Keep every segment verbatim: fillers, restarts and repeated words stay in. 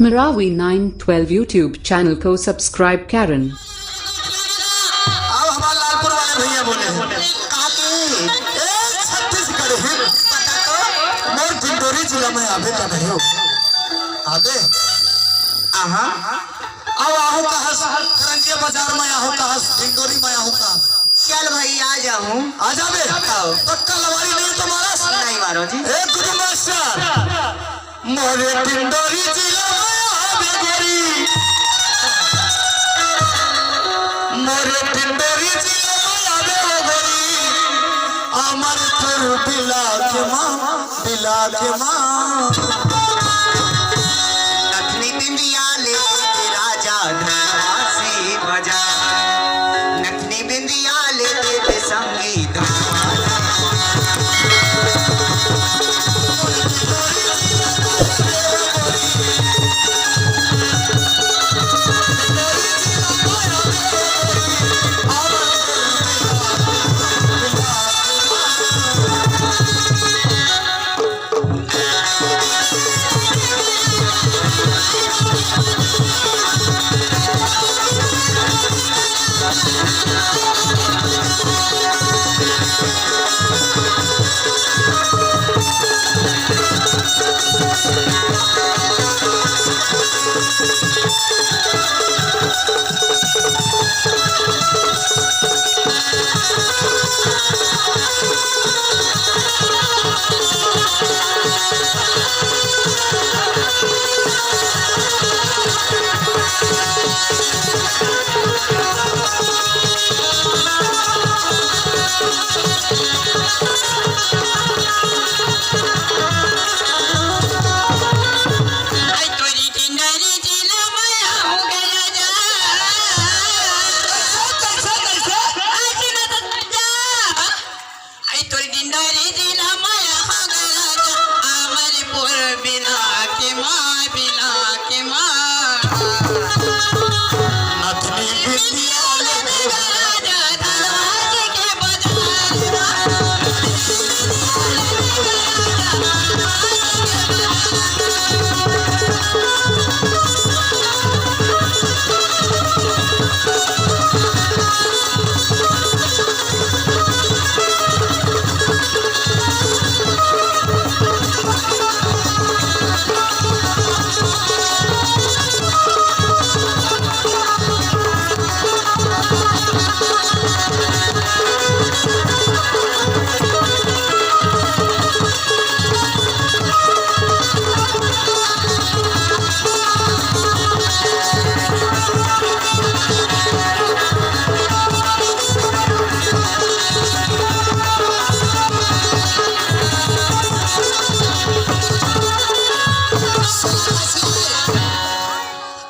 Marawi nine twelve YouTube channel को subscribe करें। अब हमारे लालपुर वाले भैया बोले, कहा कि, "ए छत्तीसगढ़, हिंदी बता तो, मोर डिंडोरी जिला में आबे का नहीं हो?" आबे? आहा। अब आहू कहस, करंजिया बाजार में आहू कहस, डिंडोरी में आहू कहस। चल भाई, आ जाहूँ। आ जाबे? आओ। पक्का लवारी नहीं तो मारस? नहीं मारो जी। ए गुरु मास्टर, मोरे डिंडोरी जिला में आबे गोरी, मोरे डिंडोरी जिला में आबे ओ गोरी, अमर तोर बिला के माँ, बिला के माँ। नथनी बिंदिया ले के राजा धनवासी बजा, नथनी बिंदिया ले के संगीत।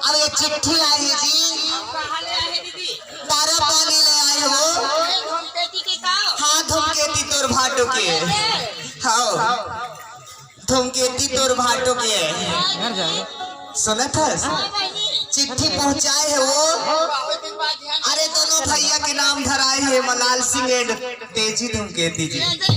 अरे चिट्ठी आए हे जी। कहाँ ले आए हे दीदी? तारा पानी ले आए हो। धूमकेती के का? हाँ, धूमकेती तोर भाटो के। हाँ, धूमकेती तोर भाटो के। सुनत हस? चिट्ठी पहुँचाए हे वो। अरे दोनों भैया के नाम धराए हे मलाल सिंह and तेजी धूमकेती जी।